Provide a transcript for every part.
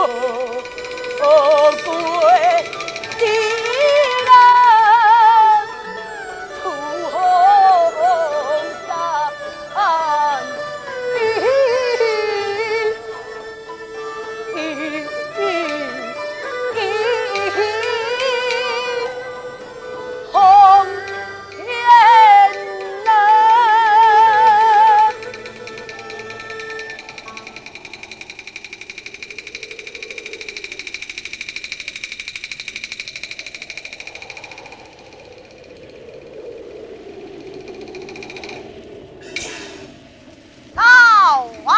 过一人出红山。红天啊！走啊！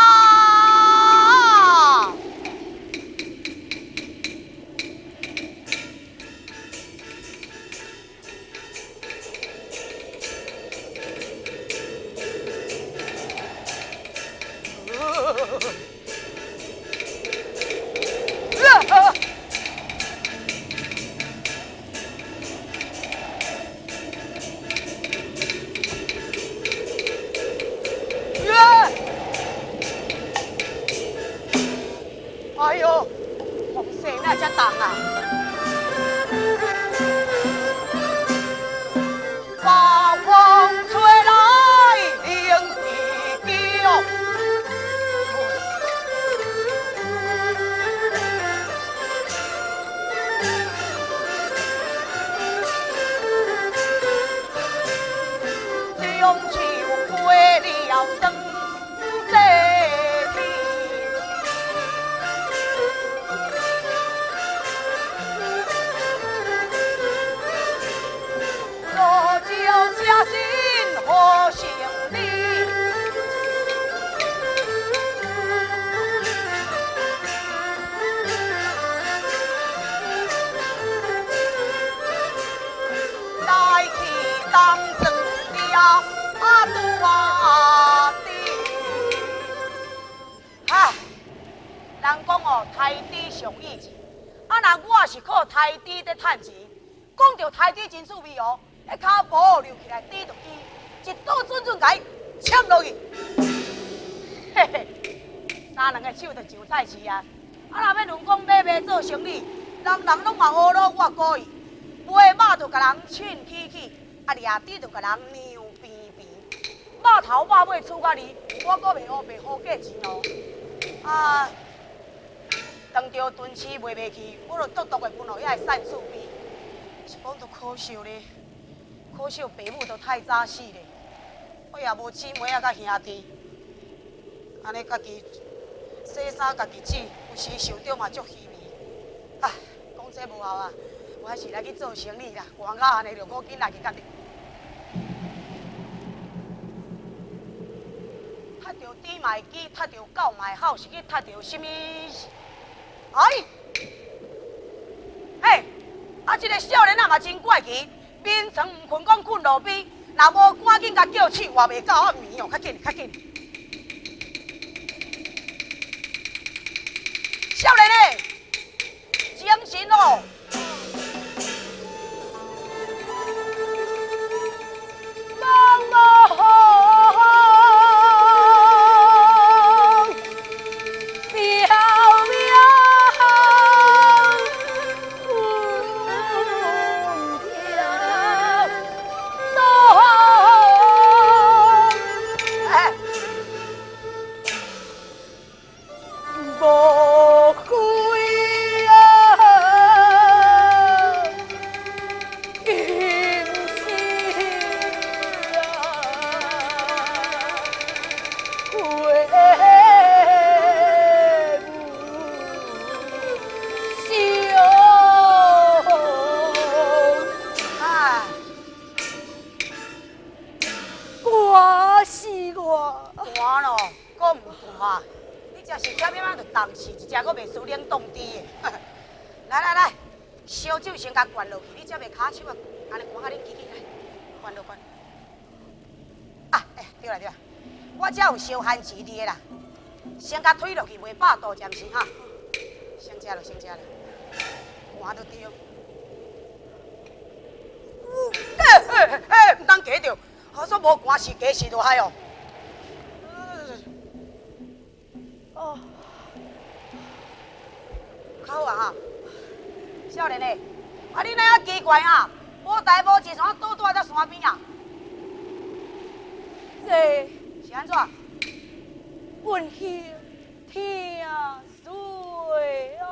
哎呦，风势哪遮重啊！暴风吹来冷地叫，双手过了霜雪天。落酒写信何成理？来去当庄了阿拄阿弟。哈，人讲哦，杀猪上义钱，啊若我是靠杀猪咧趁钱，讲著杀猪真趣味哦，彼跤步溜起来，猪就起，一刀准准共伊切落去，嘿嘿，三两个手就上菜市啊！啊，若欲论讲买卖做生意，人人拢嘛呵咾我故意，买肉就共人凊起起，啊掠猪就共人娘边边，肉头肉尾出甲离，我阁袂乌白好价钱哦。啊，当著顿市卖袂去，我就独独的分予遐个散厝边。是讲著可惜咧，可惜爸母都太早死咧，我也无姊妹仔佮兄弟，按呢家己洗衫家己煮，有时受著嘛足稀微。唉，讲这无效啊，我还是来去做生意啦，寒到按呢，就阁紧来去家己。踢著猪嘛会记，踢著狗嘛会吼，是去踢著啥物？哎，嘿，啊，这个少年仔嘛真怪奇，眠床毋睏，讲睏路边，若无赶紧共叫醒，活袂到暗暝哦，较紧，较紧。少年欸，精神哦！茫茫飘渺云天东，哎，无非啊，今世啊，回无相啊。寒死我！寒咯，阁毋寒。你这是啥物仔就冻死，一只阁袂输冷冻猪的。来来来，烧酒先共灌落去，你才袂跤手啊，按呢寒啊，恁起起来，灌落灌。啊，欸，对啦对啦，我这有烧番薯伫的啦，先共推落去，袂饱肚暂时哈。先食落，先食落，寒就对。欸欸欸，毋通加著，好说无寒是加是落海哦。哦，少年的，啊你哪遐奇怪啊？無代無誌，怎倒蹛佇這山邊啊？這是按怎？阮兄疼水啊！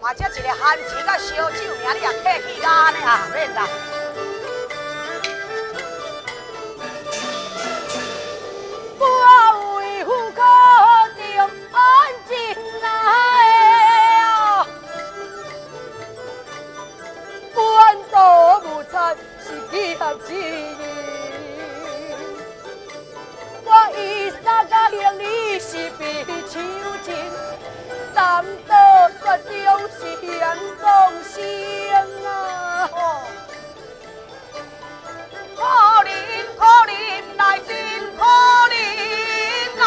嘛才一个番薯佮燒酒爾，你也客氣到按呢啊？免啦。我為虎口中安靜來啊，阮都無差是結合之意。我伊三甲兄你是比手情，難道說中是嫌喪生啊？哦，可憐可憐來真可憐來，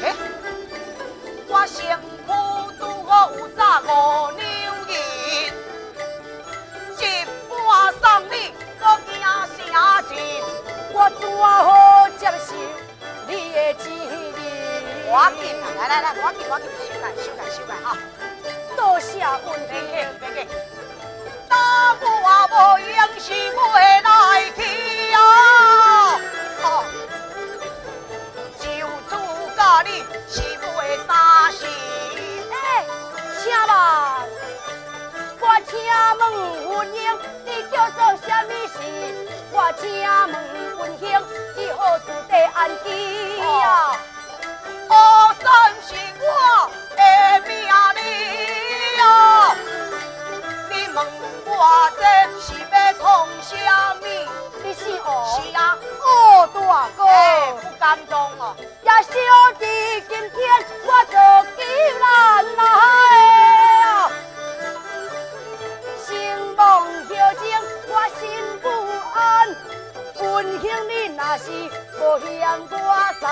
欸，我身軀拄好有紮5兩銀，一半送你，閣驚啥錢？我怎好接受你的旨意？無要緊啦，來來來，無要緊，無要緊，收起，收起，收起哈。多謝阮別客，別客。打我無用是袂來去啊！哦，就此佮你是袂相識。欸，請問，我請問阮兄，你叫做啥物氏？我請問阮兄，你何處地安居啊？烏山是我的名字啊！你問我這是欲創啥物？你姓吴？是啊。吳大哥。欸，不敢當哦。也小弟今天我做金蘭來啊，心望休情，我心不安。阮兄你若是無嫌我散，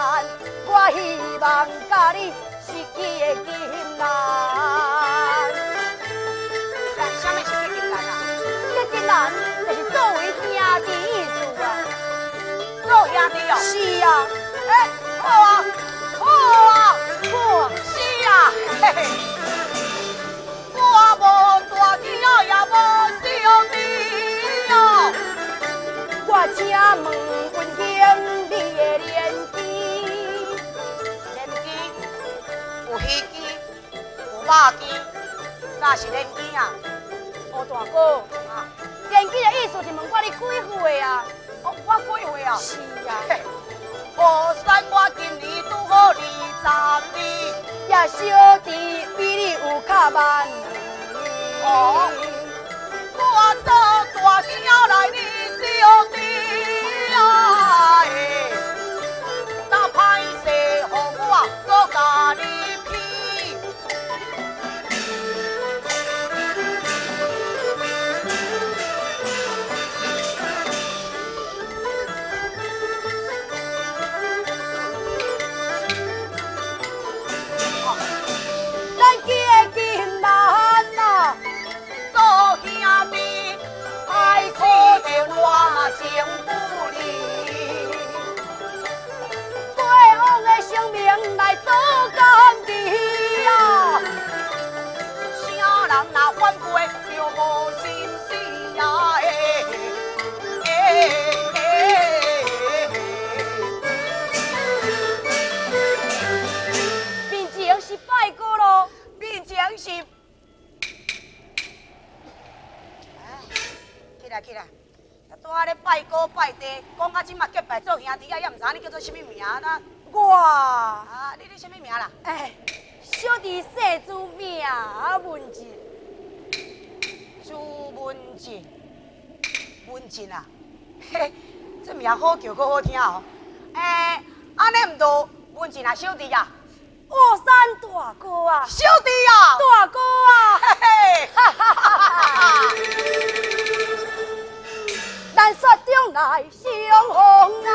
我希望佮你是結金蘭。啥物是結金蘭啊？結金蘭就是作為兄弟意思啊。做兄弟哦。是啊。欸，好啊，好啊，好啊。是啊，嘿嘿。我無大囝也無小弟哦。我請問阮兄，你的年紀？年紀有魚鯁，有肉鯁，啥是年紀啊？吳大哥，啊，年紀的意思是問我你幾歲啊？哦，我幾歲啊？是啊。烏山我今年拄好20年，也小弟比你有較慢。哦，我做大囝來你小弟啊，欸，若歹勢予我閣共你批。咱結金蘭啊，做兄弟，愛可可着我嘛情不離。過往的生命來做干弟啊。啥人若反背，就無心思啊！欸欸欸。面前是拜哥咯，面前是。起來起來，拄仔咧拜哥拜弟，講到這馬結拜做兄弟啊，也毋知你叫做啥物名啊？我啊，你啥物名啦？欸，小弟姓朱名文進。朱文進，文進啊，嘿，這名好叫，閣好聽哦。欸，按呢毋著文進啊，小弟啊。烏山大哥啊。小弟啊。大哥啊。嘿嘿，哈哈哈哈。咱雪中來相逢啊！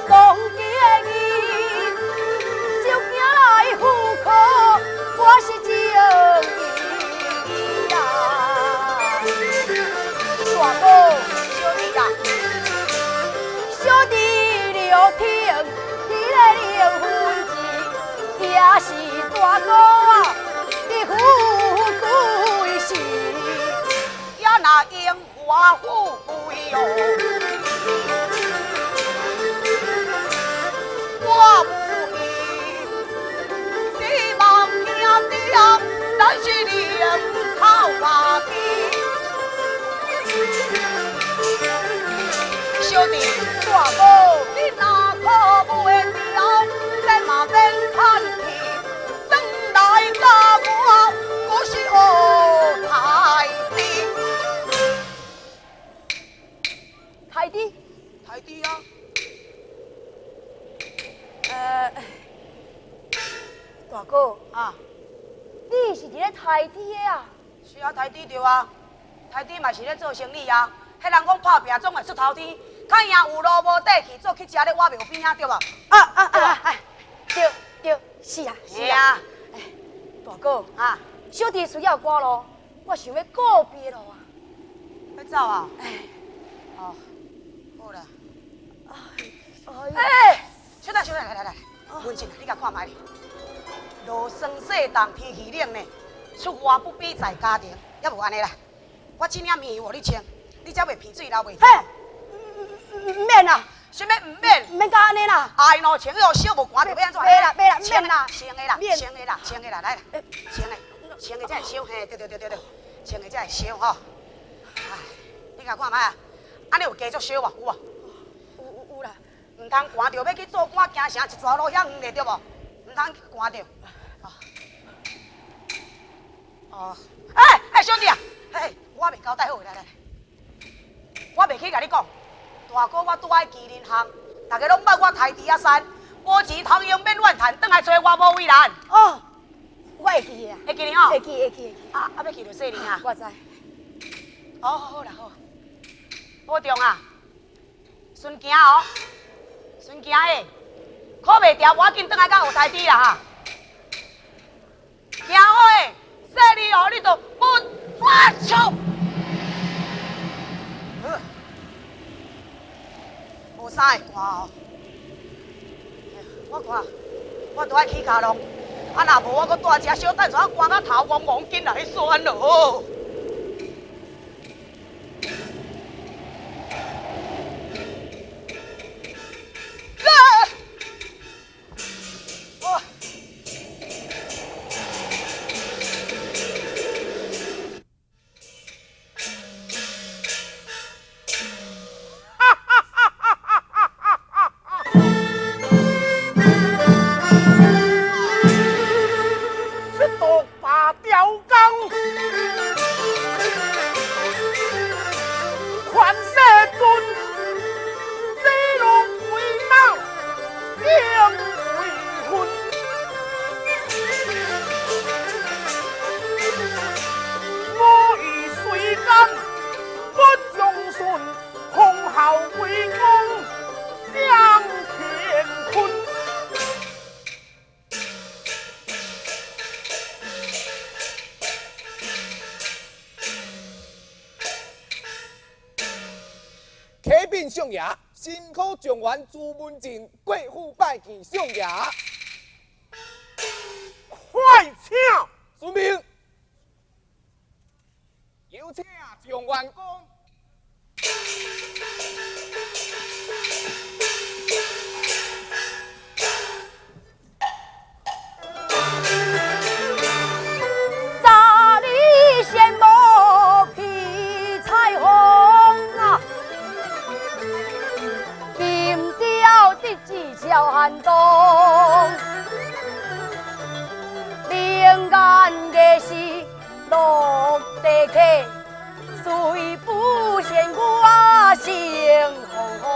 講結義，就行來赴考，我是情義啊！大哥，小弟啊，小弟了聽，彼个靈魂。哥啊，你富贵时，也若荣华富贵哦，我无意希望兄弟啊，咱是两头家己。小弟，大哥，你若靠袂牢，这嘛免叹气，转来佮我，阁是学刣猪。刣猪，刣猪啊！大哥啊，你是伫咧刣猪的啊？是啊，刣猪对啊，刣猪嘛是咧做生意啊。彼人讲拍拼总会出头天，较赢有路无底去做去食咧碗庙边仔对无？啊啊啊啊！对对，是啊是啊。哎，大哥啊，小弟需要赶路，我想欲告别咯啊。欲走啊？哎，哦，好啦。哎，小等小等，来来来，文静，你共看覓咧。落霜雪冻，天气冷呢，出外不必在家庭，抑无按呢啦。我这领棉衣予你穿，你才袂鼻水流袂嘿，毋免啦。啥物毋免？毋免佮按呢啦。哎喏，穿彼烧无寒著欲按怎？袂啦袂啦，免啦，穿的啦，穿的啦，穿的啦，来啦，穿的，穿的才会烧，嘿，对对对对对，穿的才会烧吼。哎，你共看覓啊？按呢有加足烧无？有无？有有有啦。毋通寒著欲去做官，京城一逝路遐远咧，对无？毋通寒著。哦，哎哎，小弟啊，嘿，我未交代好，来来来，我袂去共你讲，大哥，我拄爱麒麟巷，大家拢捌我刣猪仔山，无钱通用免怨叹，转来揣我无为难。哦，我会记的啊，会记哩吼，会记会记会记。啊啊，欲去就细哩啊。我知。好好啦好，保重啊，顺行哦，顺行的，苦袂牢，无要紧，转来佮学刣猪啦哈。行好的，细哩哦，你就不发笑。无啥会寒哦，我看我都爱起跤浪，啊若无我阁蹛遮小等阵，寒甲头嗡嗡，紧来酸咯。相爷，新科状元朱文正过府拜见相爷。快请，遵命。有请状元公。早日羡慕披彩虹啊，金雕得志超寒冬，灵眼的是落地客，虽不羡我成红。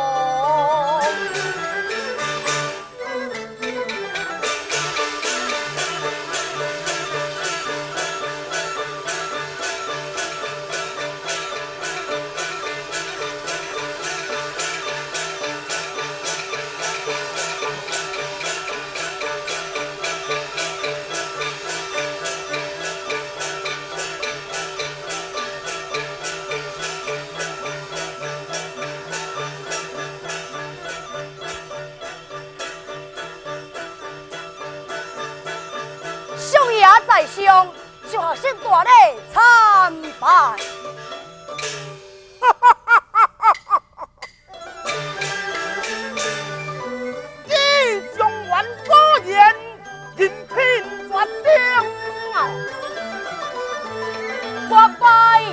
在上，受學生大禮參拜。以狀元果然人品絕頂啊！我拜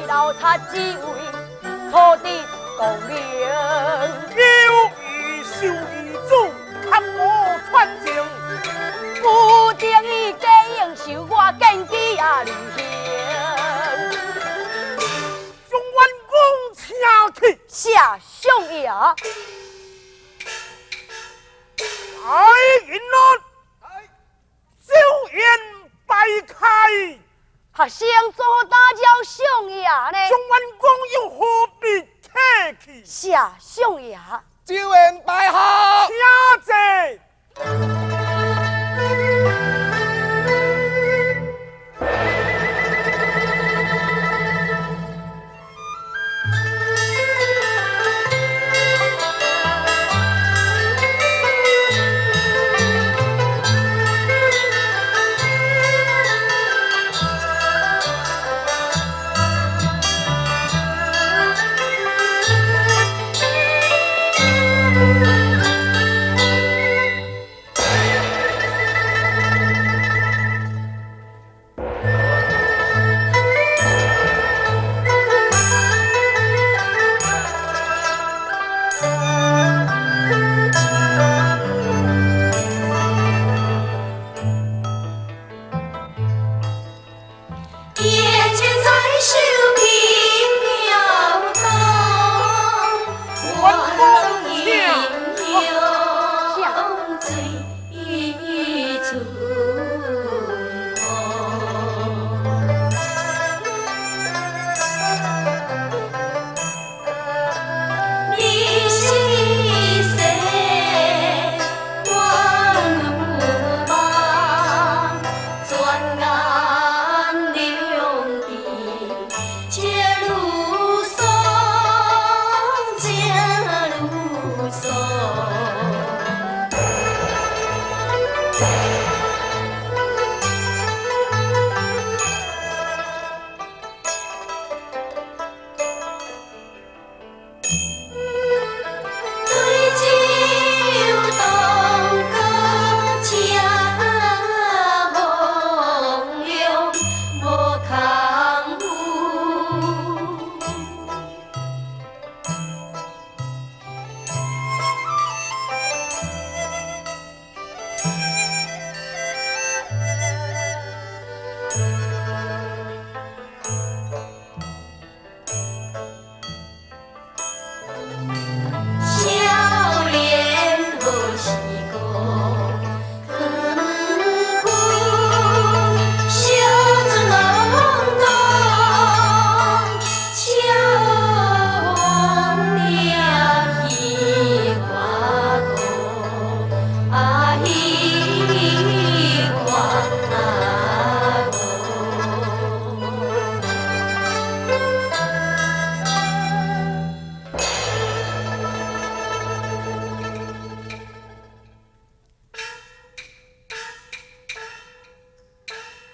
老賊之位，初得功名。有意受义主，堪无传情。不定伊假应受我见机啊旅行。状元公请去。谢相爷。来银乐，酒宴摆开。学生做打扰相爷呢？状元公又何必客气？谢相爷。酒宴摆好，请坐。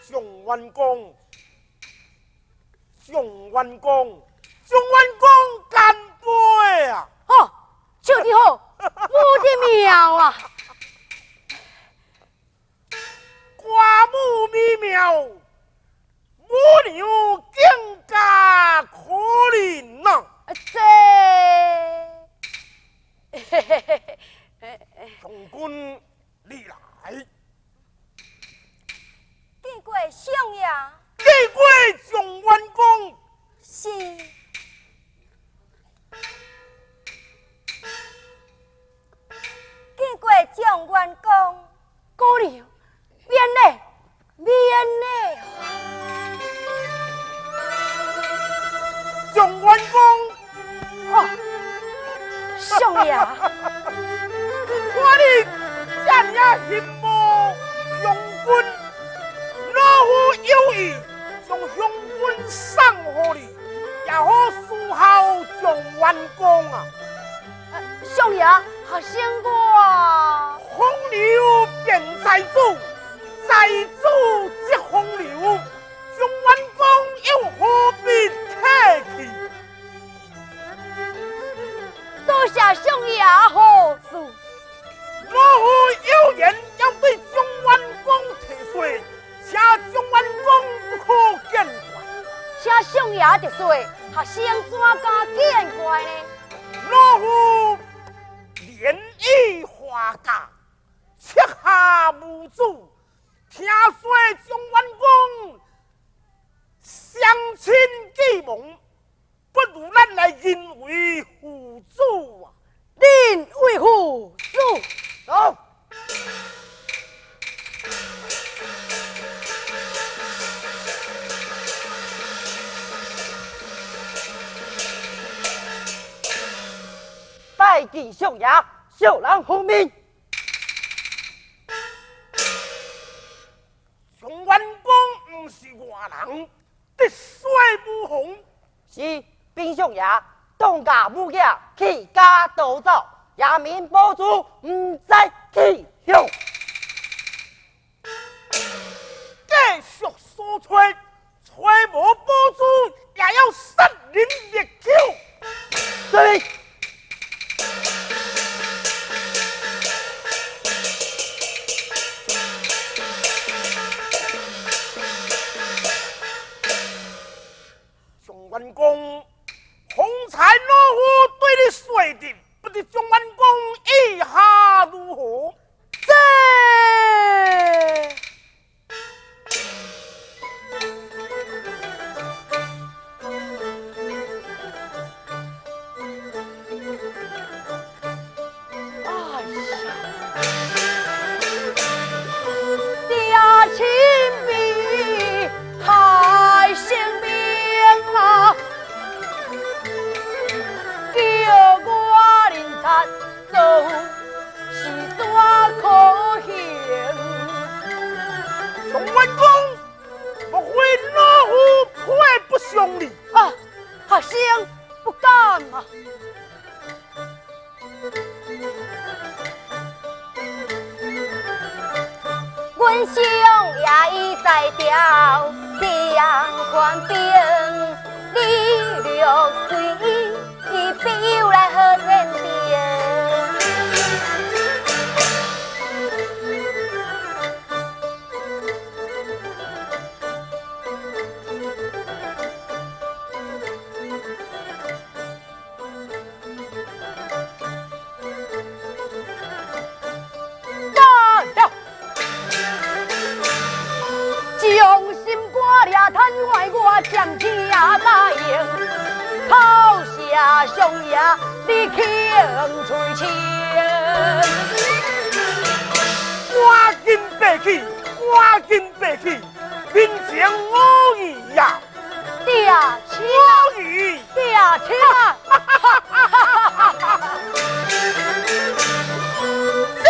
状元公，状元公干杯啊！哦，手得好，母的妙啊！寡母美妙，母娘更加可怜呐！这，将军，你来。见过相爷。见过状元公。是。见过状元公，姑娘，免礼，免礼。状元公，哦，相爷，看你这尔羡慕将军，老夫有意将将军送予你，也好伺候状元公啊。相爷，学生我风流便在主，得说，学生怎敢见怪呢？老夫连衣花嫁，膝下无子，听说状元公相亲既亡，不如咱来认为父子啊！认为父子，走。拜见相爷，小人奉命。状元公毋是外人，得水无妨。是，禀相爷，当家母囝弃家逃走，爷民保主毋知去向。继续所催，催无保主，也要杀人灭口。对。状元公，方才老夫对你说的，不知状元公意下如何？这哎呀，爹亲密害性命啊！叫我认贼做是怎可行？状元公，莫非老夫配不上你？啊，学生不敢啊！阮相爷已在调将官兵，你若随意，必有来好前程。干了！将心肝掠贪坏，我暂且答应。抛下相爷，你肯垂青。赶紧爬起，赶紧爬起，面前我义呀！爹亲，我义，爹亲啊！只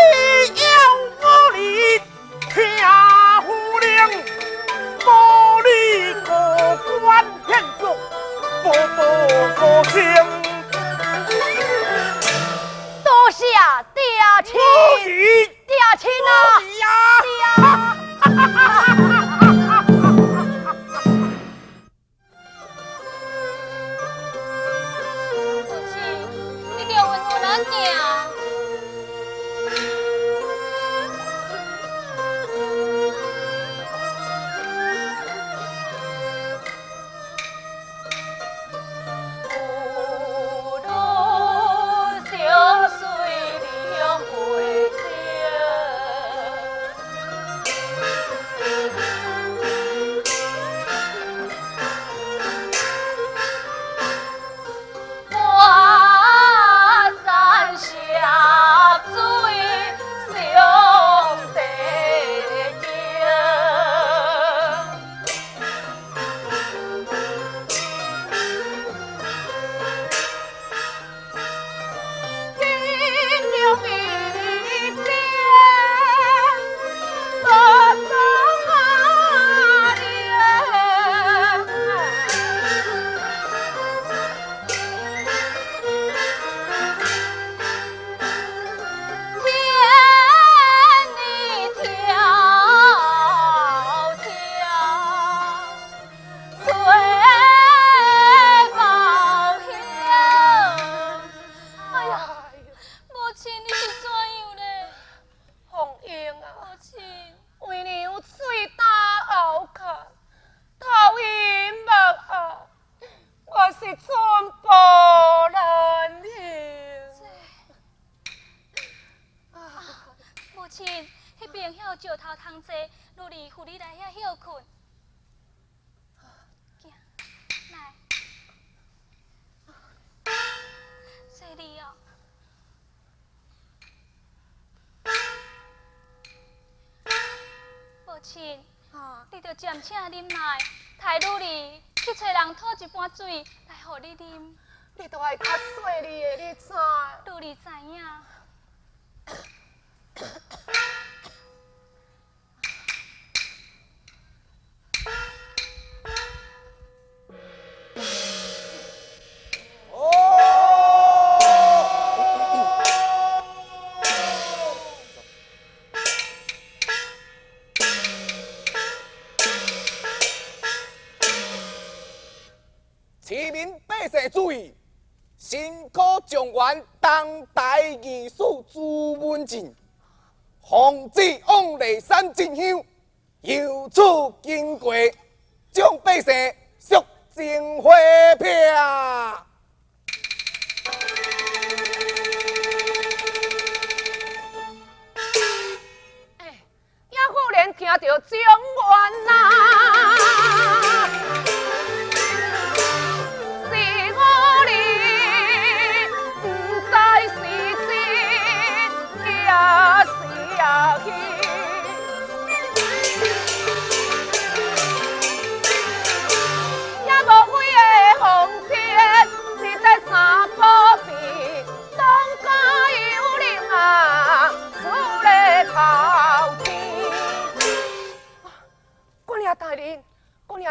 要我哩听夫令，无你过关险阻，步步高升。多谢爹亲，爹亲啊！我义啊！爹啊！親，彼邊遐有石頭通坐，女兒扶你來遐歇睏。行，來，細膩哦。母親，你著暫且忍耐，刣女兒去揣人討一盤水來予你啉。你都愛較細膩的，你知？女兒知影。市民百姓注意，新科状元当代御史朱文进，奉旨往驪山进香，由此经过，众百姓速赠花票。哎，叶妇人听到状元啊！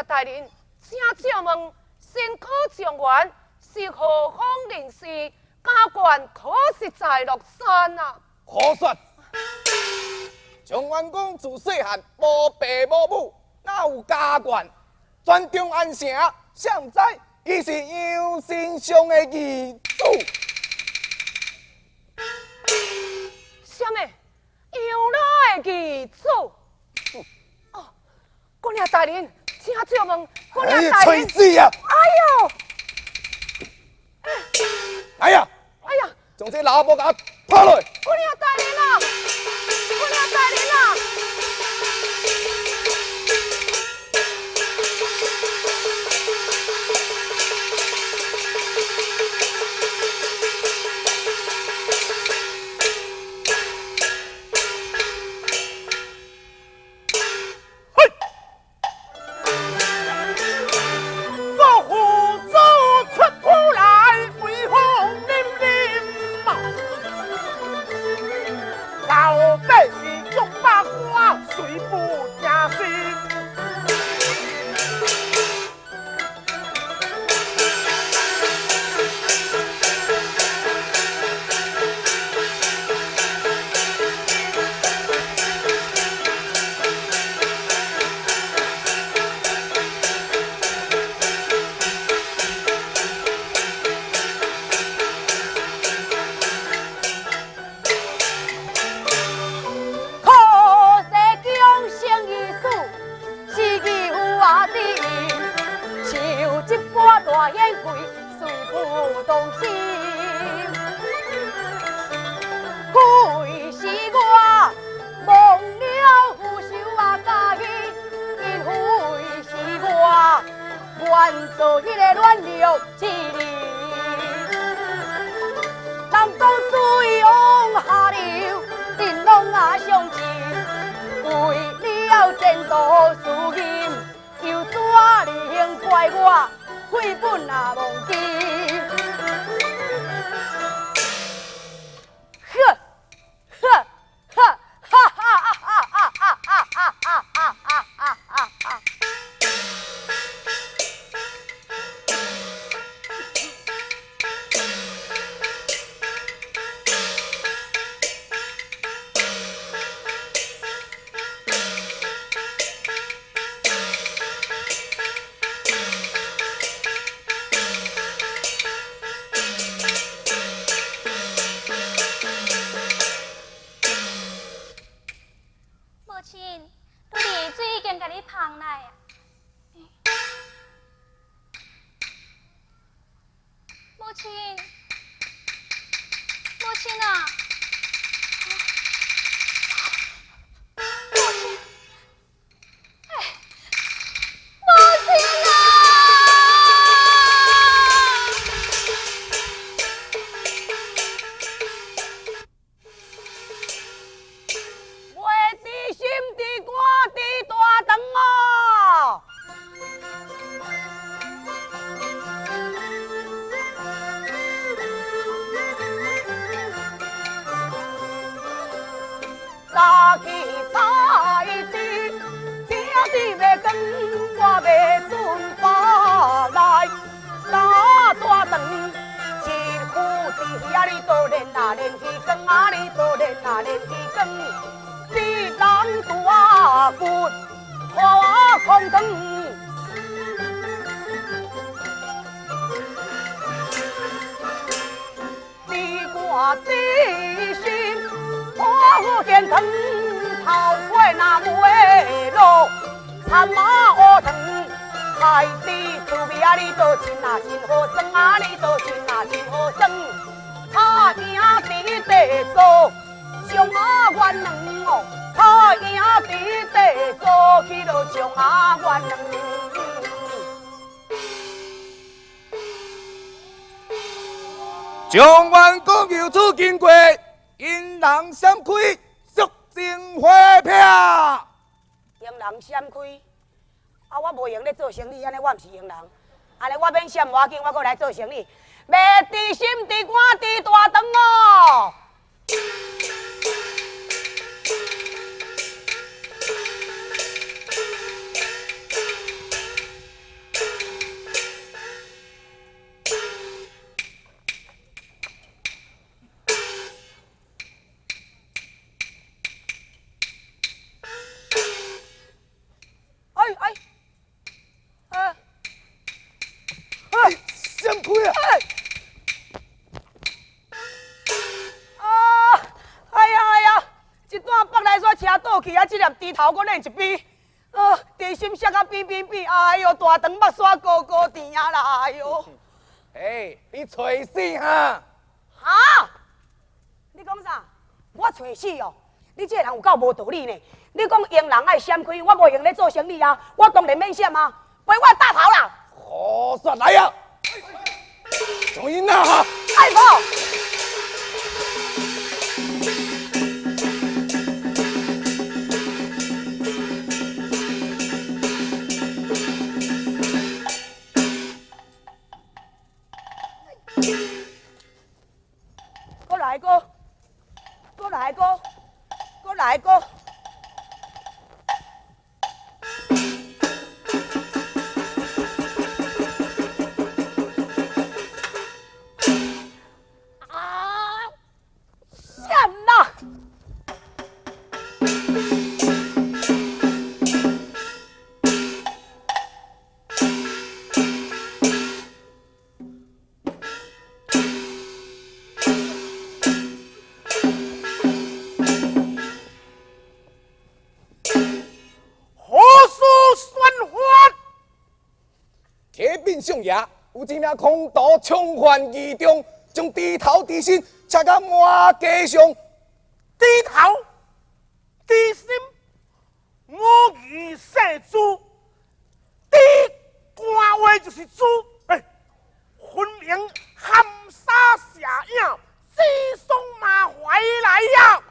大人，请借问，新科状元是何方人士？家眷可是在乐山啊？可说，状元公自细汉无爸无母，哪有家眷？全长安城，谁毋知伊是杨丞相的义子？啥物？杨老的义子？哦，姑娘大人。请借问，姑娘大人，吹死啊！哎呦！哎呀！哎呀！将这老母给我拖落！姑娘大人啊！姑娘大人啊！做彼个乱流之人，人讲水往下流，阵拢啊相似，为了前途事业，又怎能怪我亏本啊忘记？呵呵呵哈哈哈哈哈哈哈哈哈哈哈！母亲，母亲啊！去抬猪，兄弟袂光，我袂准放来打大肠。一副猪啊，你都练啊练去光啊，你都练啊练去光。一人拄啊骨，花空肠。我的心破虎天堂，头皮若袂落，参马乌糖，海底滋味啊，你都真啊真好耍啊，你都真啊真好耍。他赢伫地做上啊元两哦，他赢伫地做去了上啊元两。状元公有此经过，引人闪开，速情花票。引人闪开，啊！我无闲咧做生意，按呢我毋是闲人，按呢我免闪，无要紧，我阁来做生意。袂知心知肝知大肠哦。这粒猪头阁练一边，猪心摔甲扁扁扁，哎哟，大肠肉沙高高甜啊啦，哎哟！哎，你揣死哈？哈？你讲啥？我揣死哦！你这个人有够无道理呢！你讲佣人爱闪开，我无闲咧做生意啊，我当然免闪啊，赔我大头啦！好煞来啊！将伊拿下！爱婆。来个，阁来个，阁来个。啊！闪啦！相爷有一名空徒冲犯义中，将猪头猪身切到满街上。猪头、猪心，我义姓朱，猪官话就是猪，哎，分明含沙射影，指桑骂槐来呀，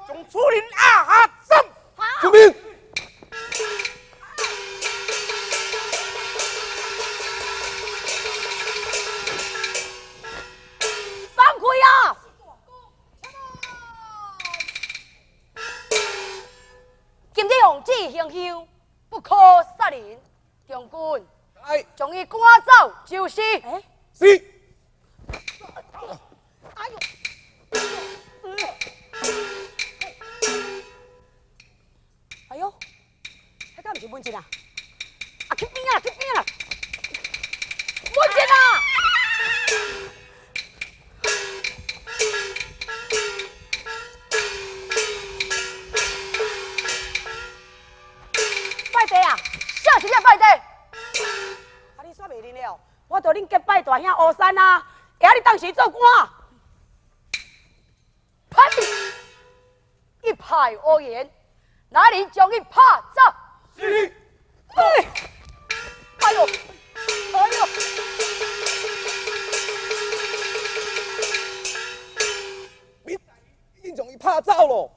将此人压下斩。救命！啊！今日王子行凶，不可杀人。将军，将伊赶走就是。是。哎呦！哎呦！彼敢毋是文静啊？啊，去边啊！去边啊！文静啊！拜地啊！啥是咧拜地？啊，你煞袂认了？我著恁结拜大兄乌山啊，会晓你当时做官。呸！一派胡言，来人将伊拍走。是。哎，哎呦，哎呦！你已经将伊拍走了。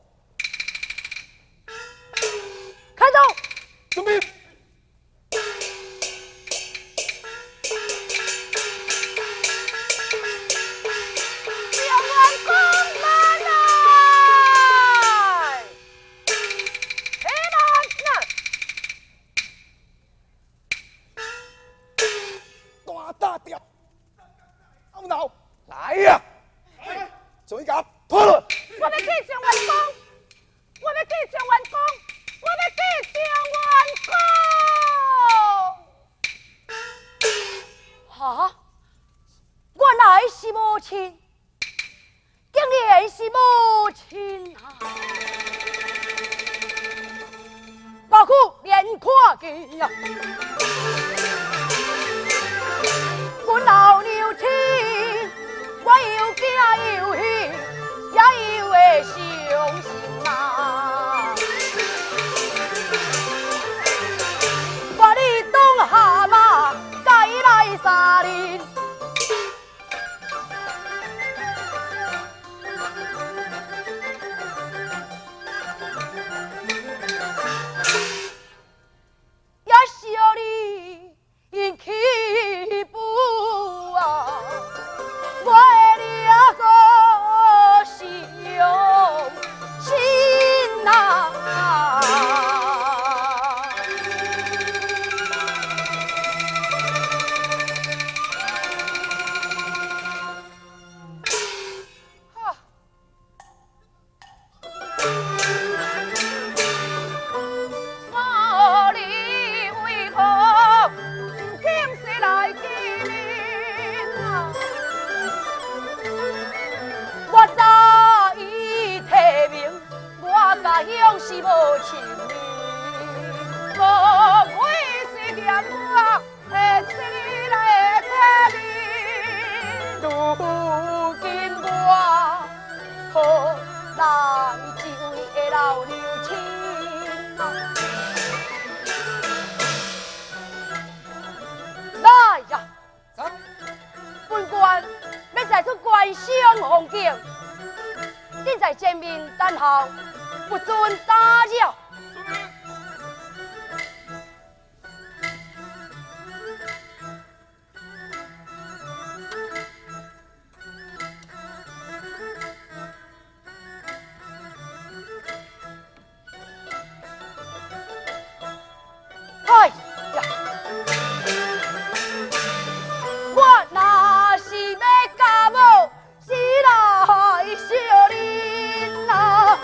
开刀。准备。状元公慢来。看见呀，阮老娘亲，我又惊又喜，也又会伤心啊！我你当下马，该来三年。起步啊，我的两个伤心啊！是无情义，无非是嫌我的死来体面。如今我何来这位的老娘亲啊？来呀，本官欲在此观赏风景，恁在前面等候。不准打扰。哎呀，我若是欲嫁某，是来相认啊！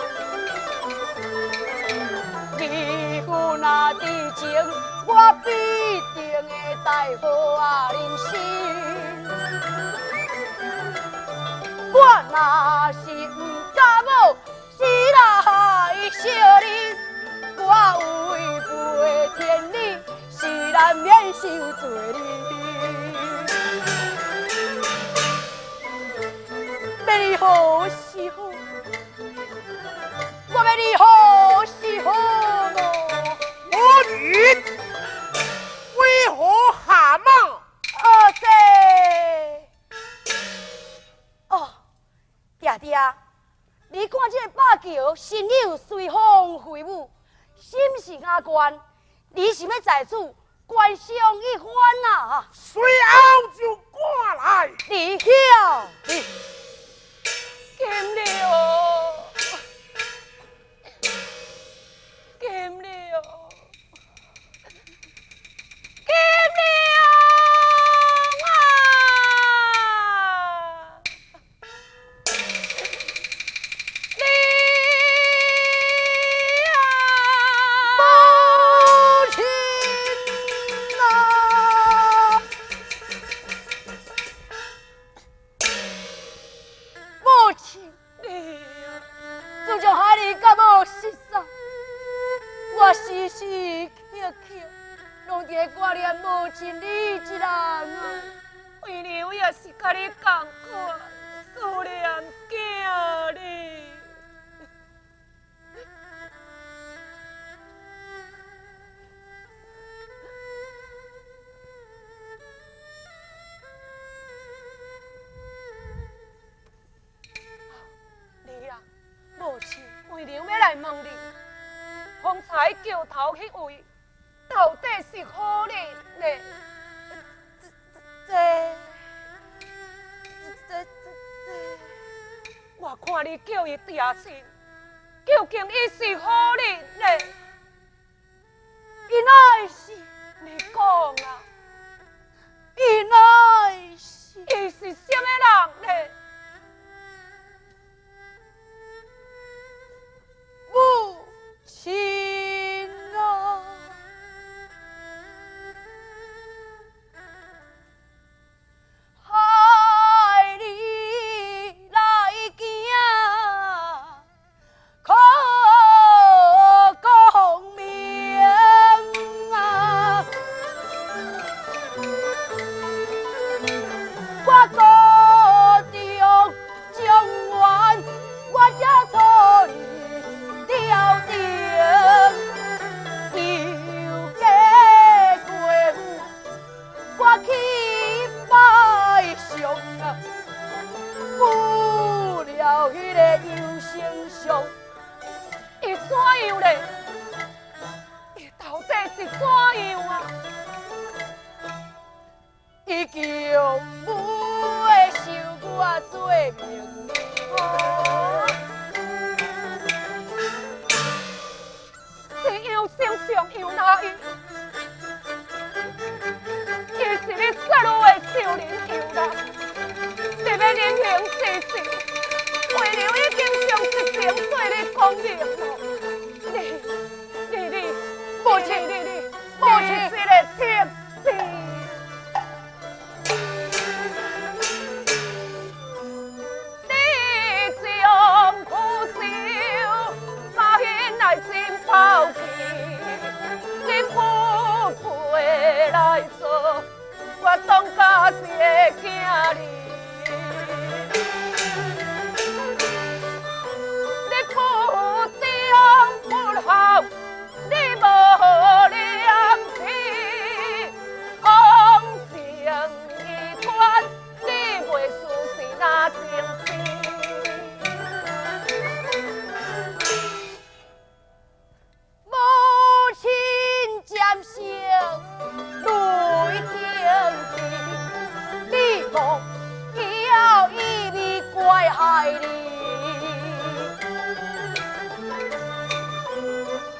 若痴情，我必定会带好啊人心。我若是毋嫁某，是来相认，我违背天理，是难免受罪哩。欲你何时好？我欲你何时好？我女为何下马？哦，这哦，爹爹，你看这个百桥身影随风飞舞，心是阿关，你是欲在此观赏一番啊？随后就赶来。你晓得，金龙，金龙。金龙啊！你啊，母亲啊！母亲，你啊，自从孩儿甲某失散，我时时刻刻拢伫咧挂念母亲你一人啊！为娘也是佮你仝款，思念囝你。你啊，母亲，为娘欲来问你，方才桥头彼位，到底是何人呢？这、这、这、我看你叫伊爹亲，究竟伊是何人呢？伊乃是，你讲啊，伊乃是，伊是啥物人呢？母亲啊！害你来行，可讲。怎樣咧？伊到底是怎樣啊？伊叫母的收我做命娘，是杨丞相杨哪伊？伊是你杀女的仇人杨人，你欲忍刑之时，为娘已经将实情对你讲明了。你、你、你，母亲，你、你，母亲这个铁死。你将苦守，马现来真抛弃，你不配来做我当家是的囝儿。你不忠不孝，你无良知，往情义断，你袂输是哪情丝？母亲渐成泪停滴，你无晓伊味怪害你。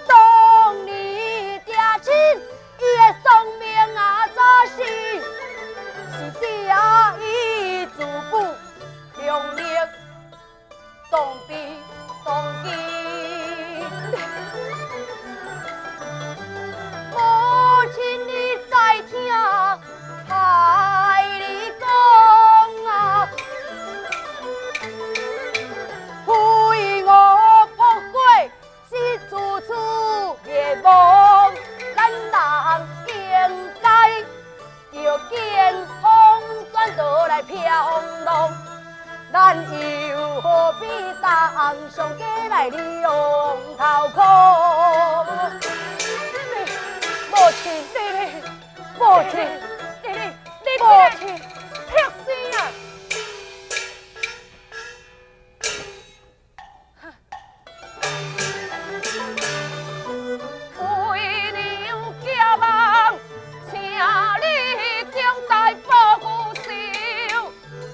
当你爹亲，伊的丧命啊，早死，是爹伊自负量力，当悲当悲。母亲，你在听，害你讲啊，为我破过是处处灭亡，咱人应该着见风转倒来飘浪，咱又何必当上过来两头空？母亲，你、母亲，你、你、你母这亲，个铁丝啊！为娘寄望，请你强大报父仇，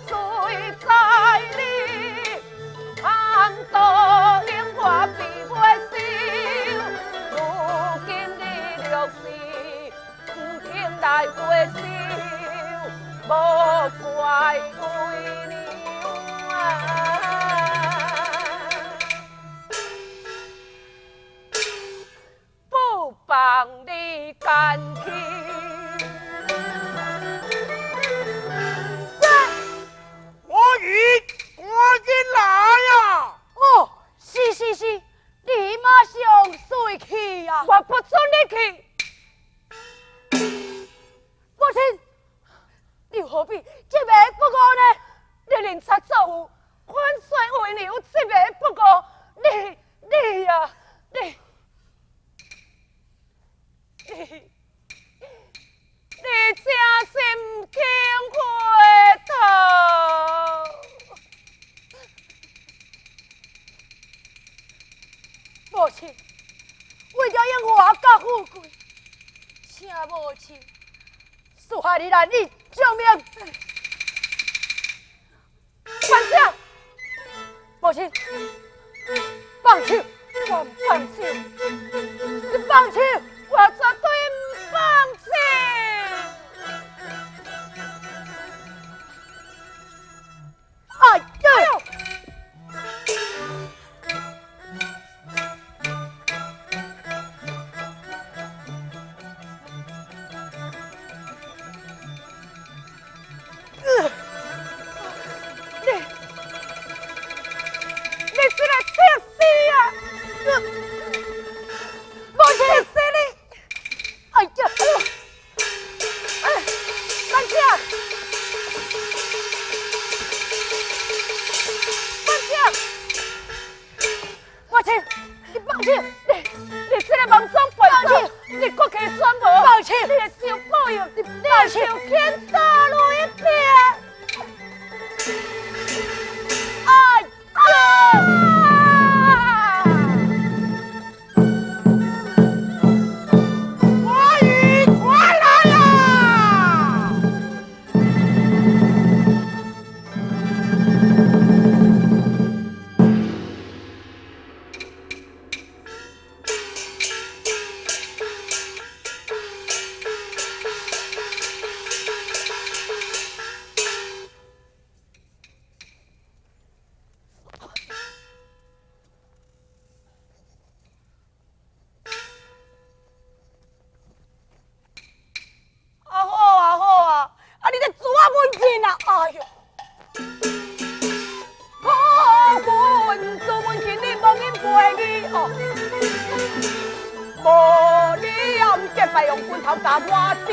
谁知你贪图荣华比袂收，如今你若是不肯来回首，无怪为娘啊！不放你甘去。我已赶紧来啊！哦，是是是，你马上随去啊！我不准你去。母亲，你何必执迷不悟呢？你认错错误，反说为娘执迷不悟，你你呀，你你你真心肯回头。母亲，为了荣华佮富贵，请母亲恕害你难以救命。放手！母亲，放手！我毋放手！你放手！我绝对毋放手！哎呀！你，你这个铁丝啊！母亲，死你！哎呀！哎，班长，班长，母亲，你放手！你你这个盲装背放祖，你国旗转无？放手！你会受报应，你会受天大雷劈！哎呀！无你也毋结拜用拳头共我死，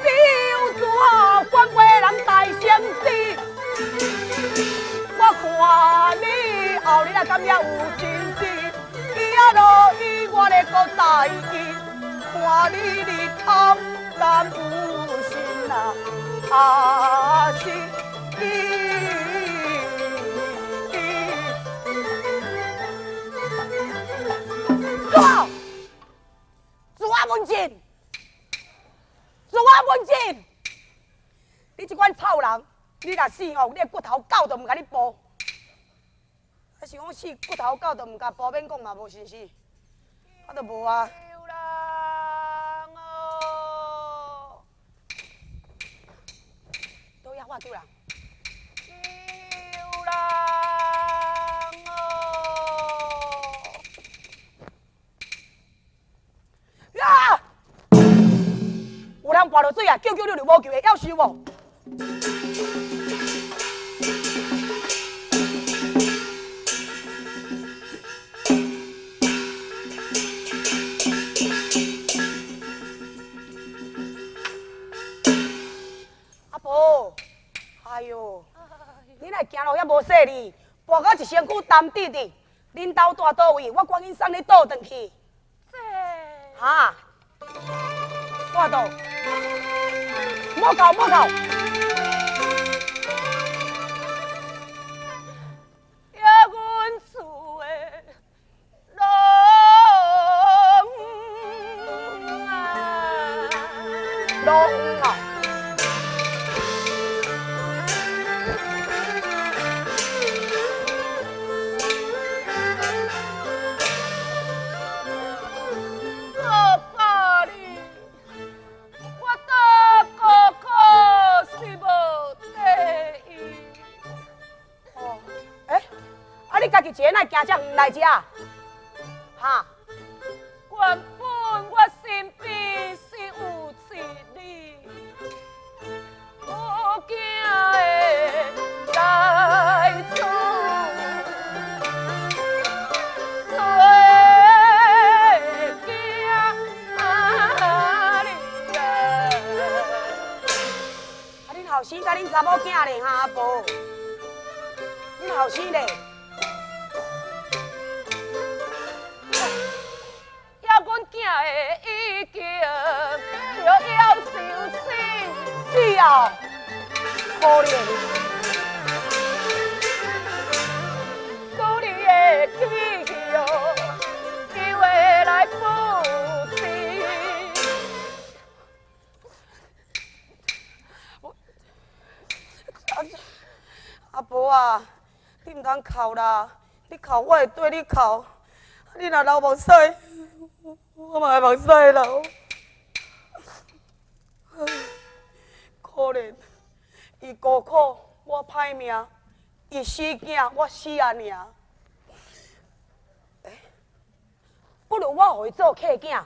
只有怎反过人大生死？我看你后日啊，敢也有心思？伊啊落伊我咧阁在意，看你日暗敢有心啊？啊是。朱文进，朱文进，你这款臭人，你若死哦，你的骨头狗都毋共你剥。啊，是讲死骨头狗都毋共剥，免讲嘛无信心，啊都无啊。倒遐我救人。救人哦！啊！有人跋落水啊！救救你就无救会晓受无？阿婆，哎呦，你若行路遐无细腻，跋到一身躯澹滴滴，恁兜住佗位？我赶紧送你倒转去。这，哈？住佗？莫哭莫哭。呀，阮厝的老啊，老啊。家己一个哪会行遮远来遮？哈？原本我身边是有一日，有囝的来厝，找囝你啊！啊，恁后生佮恁查某囝咧哈，阿婆，恁后生咧？囝的已经就夭寿死，死啊！可怜，故里的气哦，伊话来不知。阿婆啊，你毋通哭啦！你哭我会对你哭，你若流目屎，我嘛会目屎流。可怜，伊孤苦，我歹命；伊死囝，我死阿娘。欸，不如我予伊做客囝，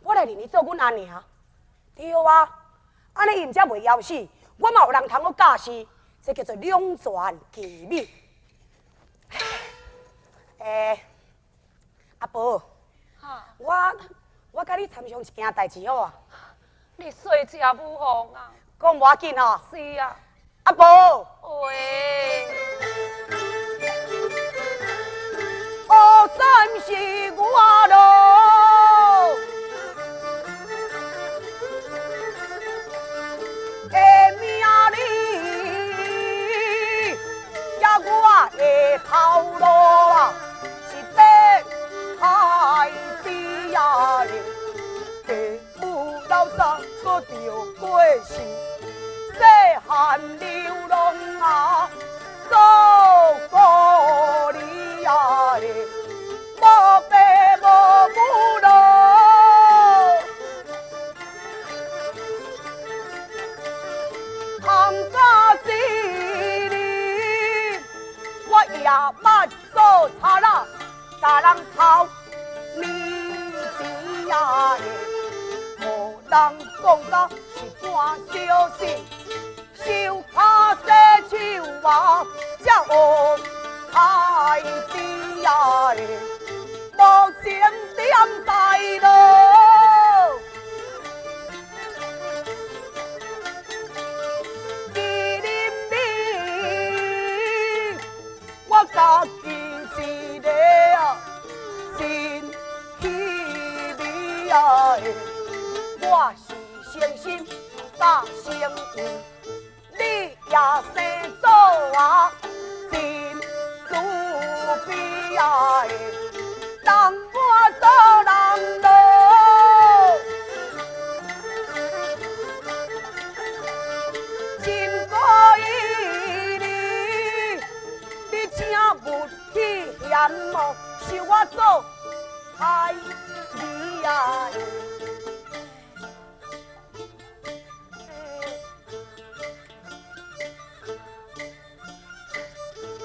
我来认伊做阮阿娘。对啊，按呢伊毋才袂枵死，我嘛有人通好教示，这叫做两全其美。欸，阿婆。我佮你参详一件代志好啊？你说食无妨啊？讲无要紧吼。是啊。阿婆。喂。乌山是我路，的命里，也我的头路啊，是得海边啊嘞，父母老早阁著过世，细汉流浪啊，做孤儿啊嘞，无爸无母咯，冚家死哩，我也捌做贼仔，共人偷米钱啊嘞，予人讲甲是半小死，手跤洗手啊，才学开猪啊嘞，我是诚心甲诚意，你也生做啊真慈悲啊！当我做人咯，真过意你，你请勿去嫌哦，收我做太女啊！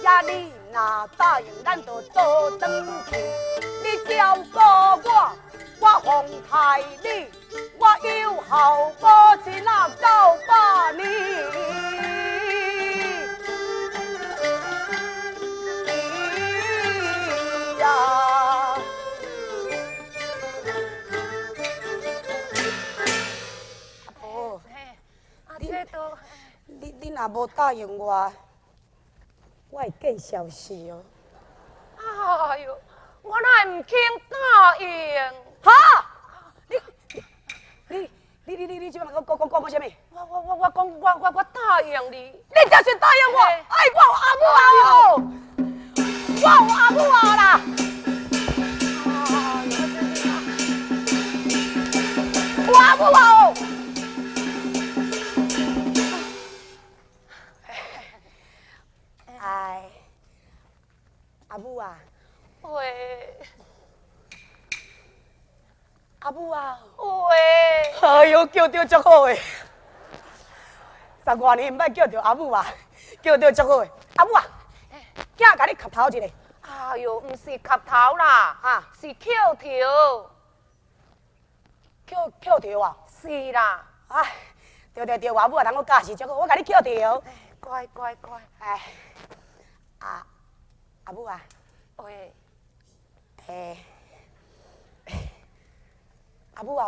呀，你若答应，咱就倒转去。你照顾我，我奉待你，我有孝母亲啊，九百年。呀，阿婆，你若无答应我，我会见笑死哦！哎呦，我哪会毋肯答应？哈！你这摆讲讲讲讲啥物？我讲我答应你。你这是答应我？哎，我有阿母啊哦！我有阿母啊啦！有阿母啊哦！哎，阿母啊，喂，阿母啊，喂，哎呦，叫著足好的，十外年毋捌叫著阿母啊，叫著足好的。阿母啊，囝共你磕头一下。哎呦，毋是磕头啦，啊，是叩头。叩头啊？是啦。哎，对对对，阿母啊，通我教示足好，我共你叩头。乖乖乖。哎，阿阿母啊，喂，哎，阿母啊，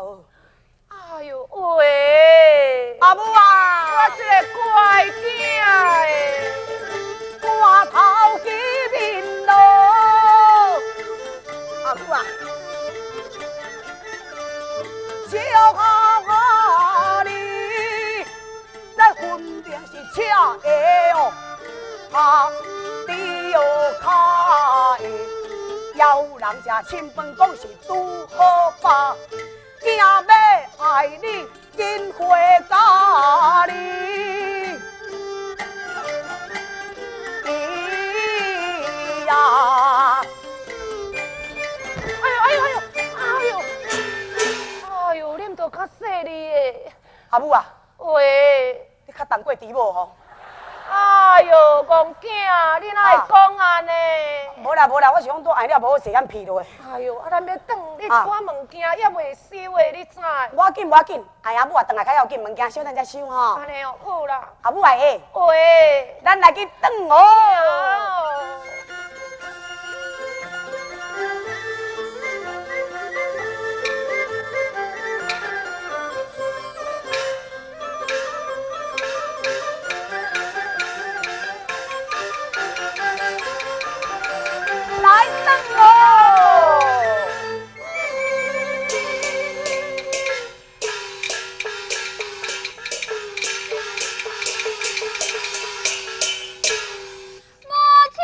哎呦喂，阿母啊，我这个乖囝的，汗头起面咯，阿母啊，笑哈哈你，这分明是车的哦，啊，猪脚的，有人食清饭讲是拄好饱，囝要爱你，紧回家里。呀！哎呦哎呦哎呦哎呦！哎呦，啉到较细腻的。阿母啊，喂，你较重过猪母吼？哎呦，戆囝，你哪会讲按呢？无啦无啦，我是讲拄爱了无好势，咱皮落。哎呦，啊，咱欲转，你一寡物件犹未收的，你知？无要紧无要紧，哎阿母啊，转来较要紧，物件小等才收吼。按呢哦，好啦。阿母来的。喂，咱来去转哦。来转哦！母亲。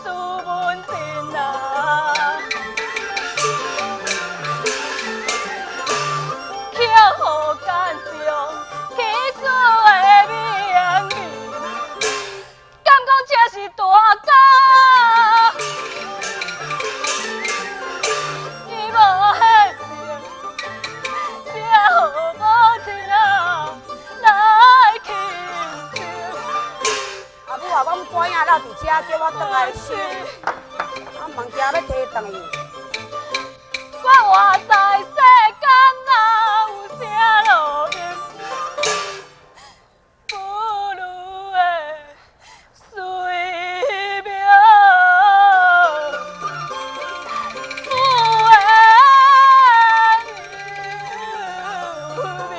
朱文静啊，巧好感伤起厝的名义，敢讲这是大家？伊无彼心，才予母亲啊来轻生。阿母啊，阮乖仔留伫遮，叫我转来收，啊，物件欲提转去。我活在世间哪有啥路用？不如的随命，不会留命。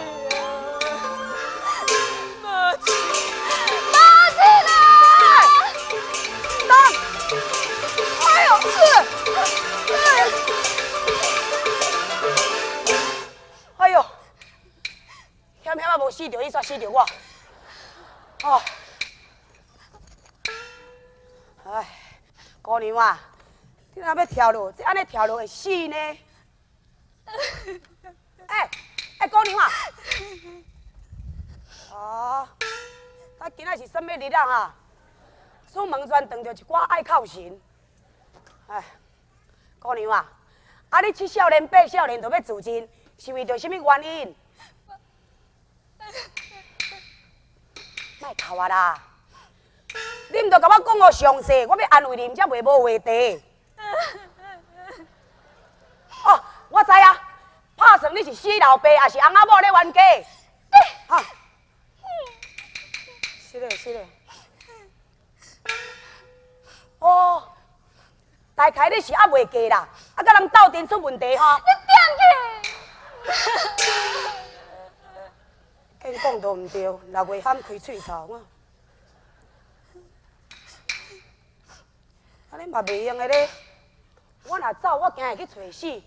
母亲，母亲啊！等，哎呦，哎呦，险险啊，无死著伊，煞死著我。哦，哎，姑娘啊，你若欲跳落，这按呢跳落会死呢？欸欸，姑娘啊，哦，啊，今仔是啥物日仔啊？出门全撞著一寡爱哭神。哎，姑娘啊，啊你七少年八少年就欲自尽，是为著啥物原因？莫哭啊啦！你毋著共我讲予详细，我欲安慰你，才袂无话题。哦，我知啊，拍算你是死老爸，抑是翁仔某咧冤家？哈，是咧是咧。哦，大概你是犹未嫁啦，啊，佮人斗阵出问题吼。你点去？见讲都毋对，六月喊开喙臭我。按呢嘛袂用的咧，我若走，我惊会去揣死；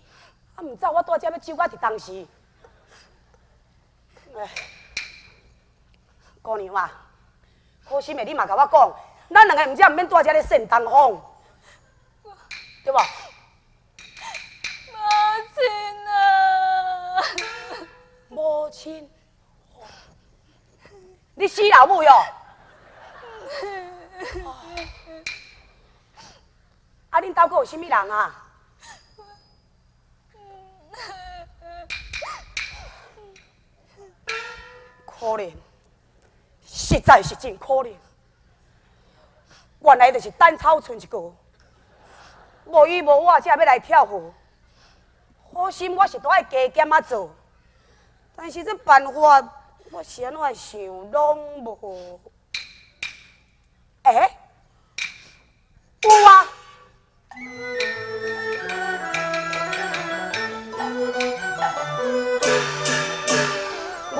啊，毋走，我蹛遮欲守到伫当时。哎，姑娘啊，好心的你嘛共我讲，咱两个毋才毋免蹛遮咧煽东风，对无？母亲啊！母亲，你死老母哟！啊，恁兜阁有啥物人啊？可怜，实在是真可怜。原来就是胆草賰一个，无依无我，才欲来跳河。好心我是都爱加减仔做，但是这办法我是按怎想拢无。欸，有啊！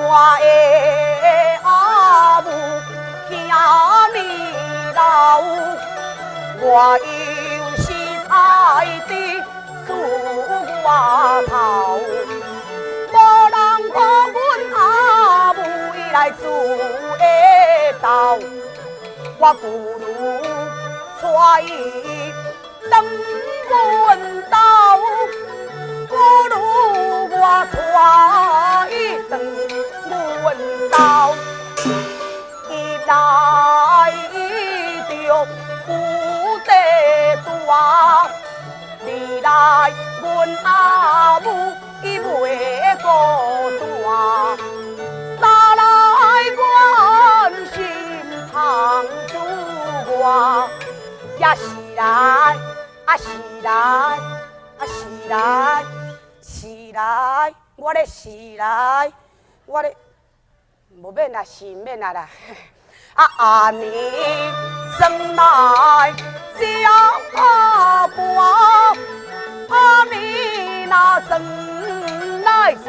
我的阿母兄弟老，我又是太弟出外头，无人予阮阿母伊来煮下豆，我不如带伊转阮兜，不如我带伊转阮兜，伊来就有地住，二来阮阿母伊袂孤单，三来阮心痛自我，也是来啊是来啊是来是来，我咧是来，我咧无免啦，是毋免啦啦。啊，按呢算来才半，按呢若算来才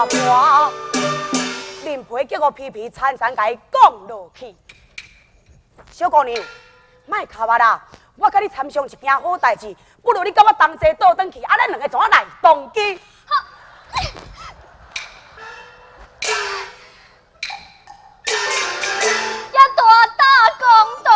半，面皮叫我皮皮惨惨共伊讲落去。小姑娘，莫哭啊啦！我佮你参详一件好代志，不如你佮我同齐倒转去，啊，咱两个怎来同居？也大胆公道，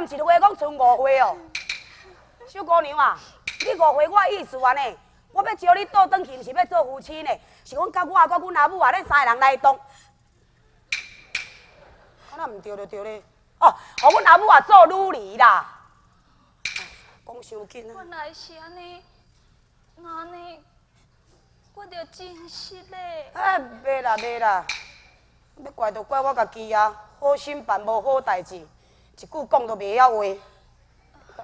毋是话讲剩五岁哦。小姑娘啊，你误会我的意思按呢？我欲招你倒转去，毋是欲做夫妻呢，是讲佮我佮阮阿母啊，咱三个人来当。我若毋对就对咧。哦，予阮阿母啊做女儿啦。讲伤紧啊！原来是按呢，按呢，我著真失咧。哎，袂啦袂啦，欲怪就怪我家己啊，好心办无好代志，一句讲都袂晓话，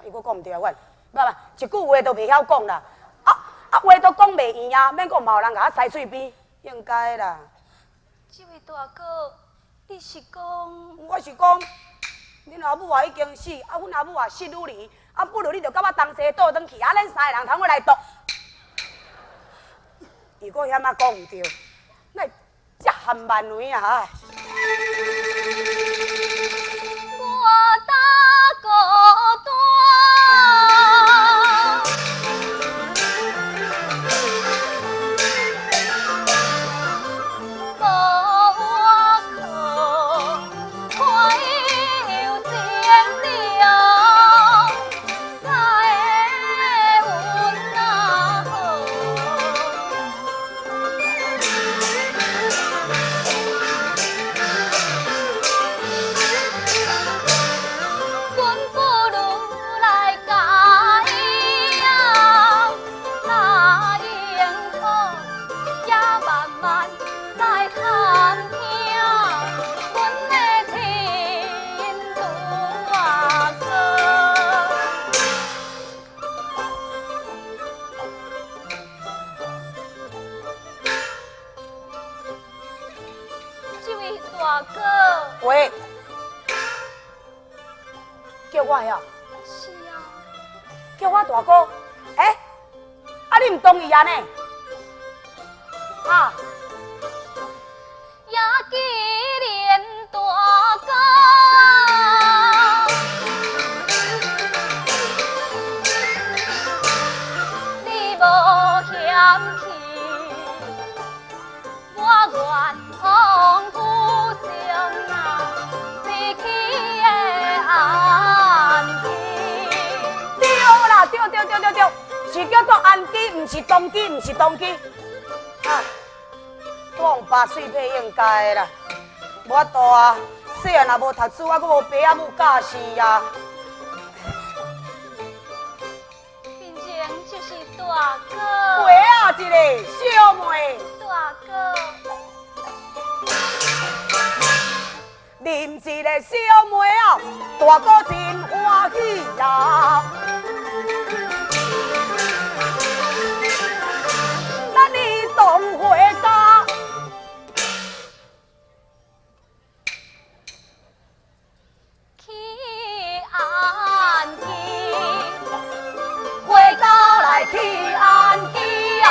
伊阁讲毋对啊，阮，无无，一句话都袂晓讲啦。啊啊，话都讲袂圆啊，免讲嘛有人共我塞喙边，应该啦。这位大哥，你是讲？我是讲，恁阿母啊已经死，啊，阮阿母啊失女儿，啊，不如你就佮我同齐倒转去，啊，咱三个人通伙来斗。如果遐仔讲毋对，哪会遮含万维啊？唉。我大孤单。喂，叫我呀？是啊，叫我大哥。欸，啊你毋同意啊呢？啊？也记念大哥，你无嫌弃，我愿风雨生啊，失去的安基。对啦，对对对对对，是叫做安基，毋是动机，毋是动机。啊，我用拔水配应该的啦，无法度啊，细汉也无读书，啊，阁无爸仔母教示啊。变成就是大哥。话啊，一个小妹。大哥。啉一个小妹啊，大哥真欢喜啊。咱一同回家。去安基，回家来去安基啊。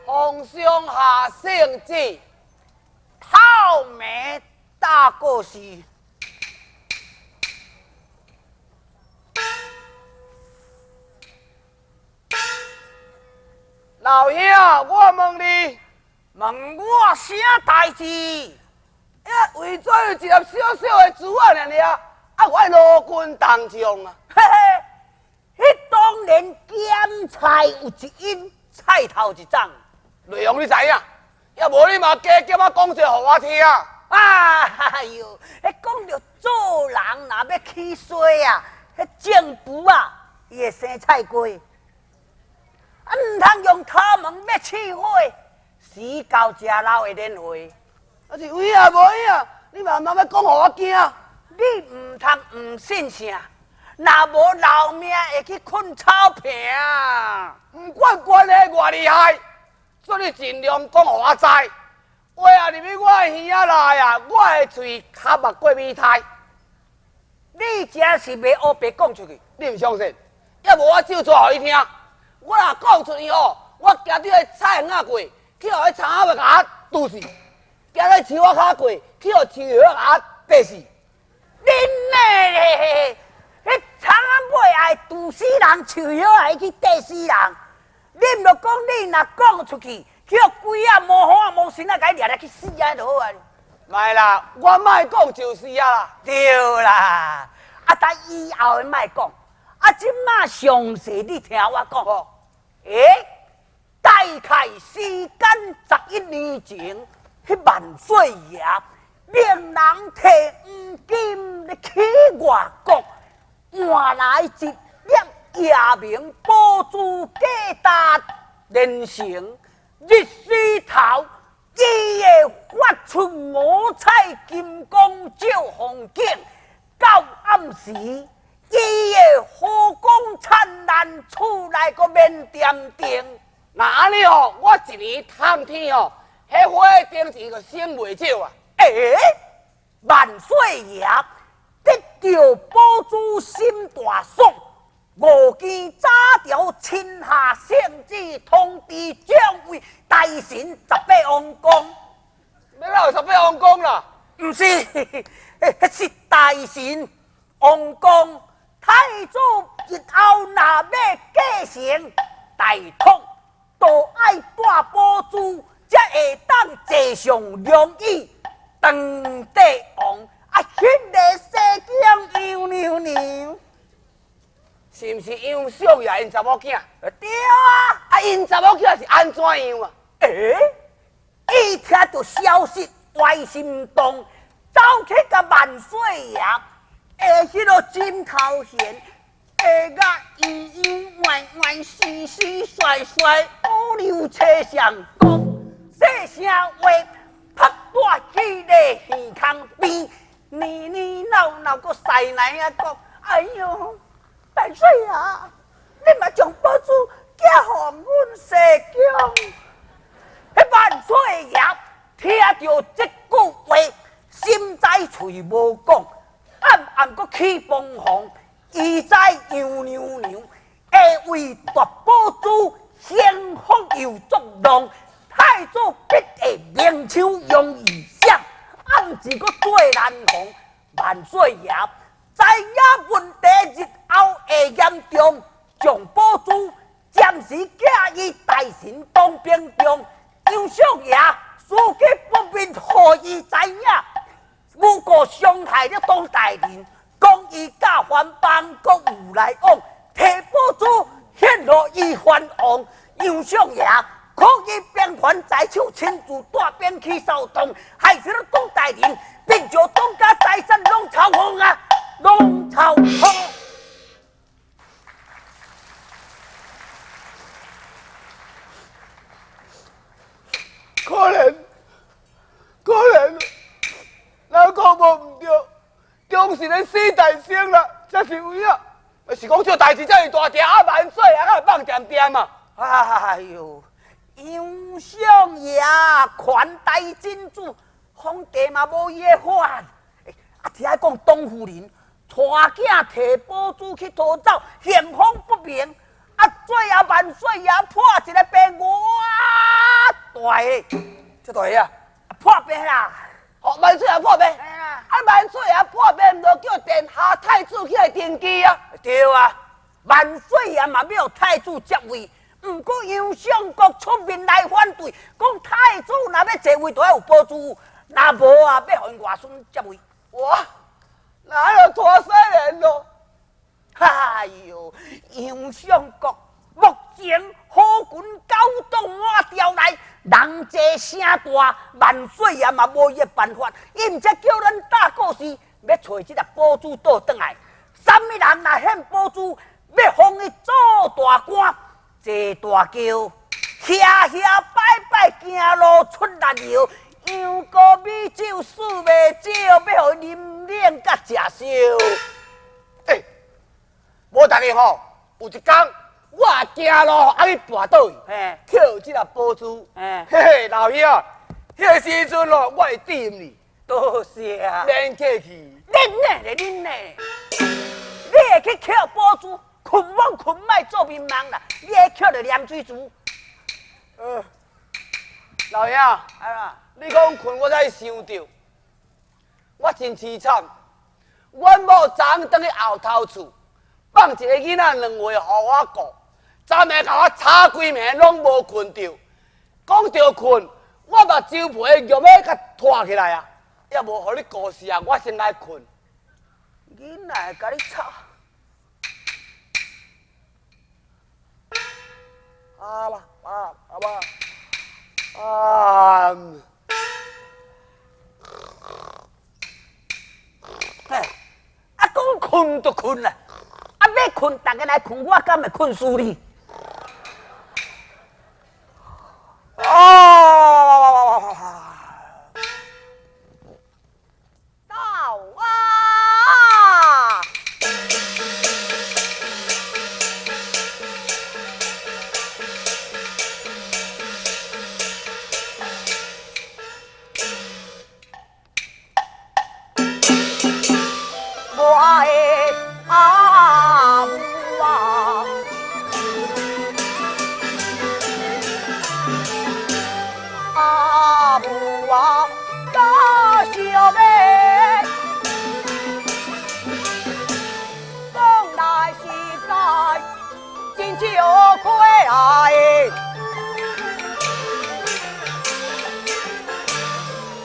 皇上下圣旨，透明大过事。老兄，我问你，问我啥代志？为怎有一粒小小的珠仔尔尔，啊，我劳军同将啊？嘿嘿，彼当年咸菜有一因，菜头一种。内容你知影？也无你嘛加减仔讲一下予我听。哎哟，彼讲著做人若欲起衰啊，彼政府啊，伊会生菜瓜。啊，毋通用头毛欲试火，死到食老的年岁。啊是有影无影？你慢慢欲讲予我惊。你毋通毋信啥？若无老命会去困草坪。毋管关系偌厉害，所以你尽量讲予我知。话啊入去我的耳仔内啊，我的喙较目过米苔。你这是袂乌白讲出去？你毋相信？抑无我照做予你听。我若讲出去吼，我行伫个菜园仔过，去予彼苍仔尾共我毒死；行伫树仔跤过，去予树叶共我爬死。恁咧，彼苍仔尾爱毒死人，树叶爱去爬死人。恁著讲，你若讲出去，去予鬼仔、魔虎啊、魔神仔，共你掠来去死啊就好啊。莫啦，我莫讲就是啊啦。对啦，啊，但以后的莫讲。啊，这马详细你听我讲。哦，欸，大概时间11年前，彼万岁爷命人提黄金咧去外国，换来一粒夜明宝珠，价值连城。日时头，伊会发出五彩金光照风景；到暗时，伊会火光灿烂，厝内阁免点灯。那按呢吼，我一年探天吼，彼火灯钱就省袂少啊！欸，万岁爷得到宝珠心大爽，五更早朝亲下圣旨，通知众位大臣18王公。欲哪有18王公啦？毋是，彼是大臣王公。太子日后若欲继承大统，都爱带宝珠，才会当坐上龙椅当帝王。啊，彼个西宫杨娘娘，是毋是杨相爷𪜶查某囝？对啊，啊，𪜶查某囝是按怎样啊？欸，伊听到消息，歪心动，走去共万岁爷，下彼个枕头前，下甲圆圆圆圆、细细帅帅，乌溜车上讲，细声话，拍在彼个耳孔边，黏黏闹闹，阁师奶仔讲：哎哟，万岁啊！你嘛将宝珠寄予阮西宫。彼万岁爷听著这句话，心知喙无讲，暗暗阁起防防。伊知杨娘娘会为夺宝珠兴风又作浪，太子必会明手用意想，暗时阁做难防。万岁爷知影问题日后会严重，将宝珠暂时寄伊大臣当兵中。杨相爷时机不便，予伊知影，不过伤害了董大人，讲伊佮番邦阁有来往，提宝珠献予伊藩王。杨相爷可以兵权在手，亲自带兵去扫荡，害死了董大人，变做董家财产拢抄风啊，拢抄风。可怜，可怜，人讲无毋对，忠实的死大生啦，才是有影。是讲这代志遮尔大条，啊万岁啊，敢会放恬恬啊？哎哟，杨相爷权大真主，皇帝嘛无伊的法。啊，听讲董夫人带囝提宝珠去逃走，行风不明。啊，最后万岁爷破一个病，偌大个，这大个啊？破病啦！哦，万岁爷破病，啊，万岁爷破病，毋就叫殿下太子起来登基啊？对啊，万岁爷嘛欲太子接位，毋过杨相国出面来反对，讲太子若欲坐位，就爱有宝珠，若无啊，欲予𪜶外孙接位。哇，哪有拖西人咯？哎哟，杨相国目前虎群狗党满朝内，人济声大，万岁爷嘛无伊的办法，伊毋才叫咱大故事，欲揣这个宝珠倒转来。啥物人若献宝珠，欲封伊做大官，坐大轿，遐遐摆摆行路出力摇，杨过美酒输袂少，欲予伊啉冷佮食烧。欸，无逐日吼，有一工我行路爱去跋倒去，捡这个宝珠，嘿嘿，老兄，彼个时阵咯，我会点你。多谢啊。免客气。恁呢？恁呢？你会去捡宝珠？困罔困莫做眠梦啦，你会捡著凉水珠。老兄，啊，你讲困我才想著，我真凄惨。阮某昨昏转去后头厝，放一个囡仔两岁予我顾，昨暝共我吵规暝拢无困著。讲著困，我目睭皮玉欲共拖起来啊，也无予你顾死啊，我先来困。囡仔会共你吵？啊吧啊啊吧啊！嘿，啊，讲困就困啦，啊，欲困，逐家来困，我敢会困输你？啊！走啊！我的阿母啊，阿母啊，家小妹，讲来实在真笑亏来。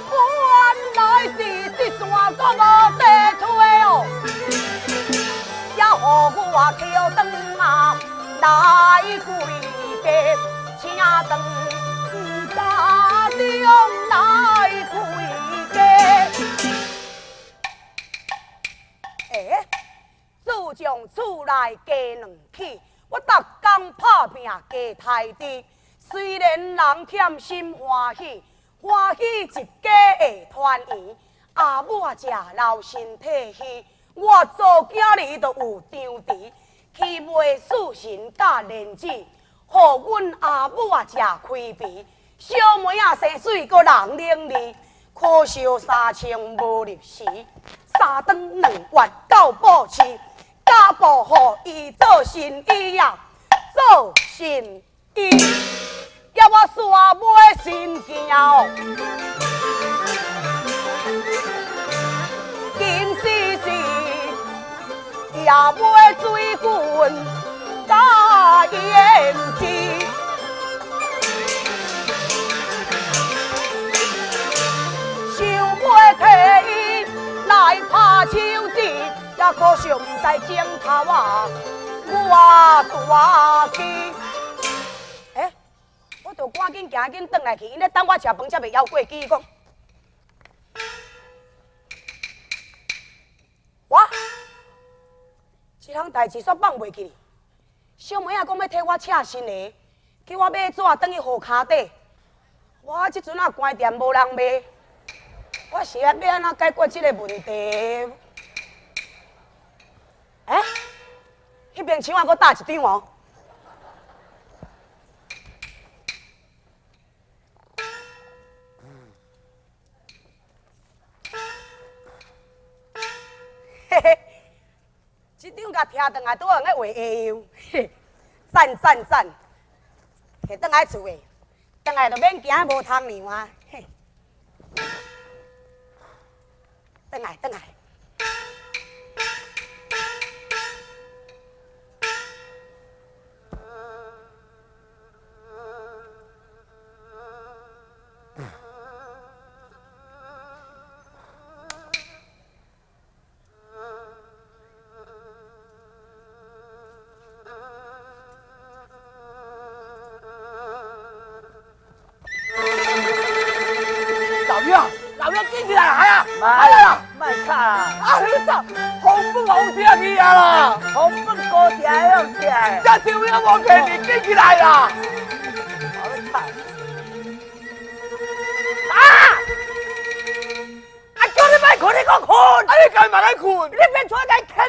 原来是这山阁无地吹哦，也予我捡转啊来归家，请转家中来归家。欸，自从厝内鸡卵起，我逐工拍拼加刣猪，虽然人欠心欢喜，欢喜一家会团圆。阿母啊，食老身体虚，我做囝儿都有张持，去卖四神佮莲子，予阮阿母啊食开肥。小妹仔生水阁人伶俐，可惜三清无入时，三顿两月到布市，家婆予伊做神医啊，做神医，叫我煞买新镜哦。金丝丝也买水粉佮胭脂，想欲替伊来拍手指，也可惜毋知枕头啊，我大机。欸，我著赶紧行紧转来去，𪜶咧等我食饭才袂枵过机讲。我这项代志煞放袂记。小妹仔讲欲替我请新的，叫我买纸转去雨跤底。我这阵仔关店无人卖，我是欲按怎解决这个问题？欸，彼边墙仔阁搭一张哦。嘿嘿，这张共拆转来，拄好用画下油，赞赞赞！提转来厝的，转来就免惊无通粮啊！嘿，转来转来。老爷，紧起来，系啊，系啊，莫吵啦！啊，你走，红不红车去啊啦？红不高铁用车，这张也无骗你，紧起来啦！好吵！啊！啊，叫你莫困，你阁困！啊，你干嘛来困？你别出来啃！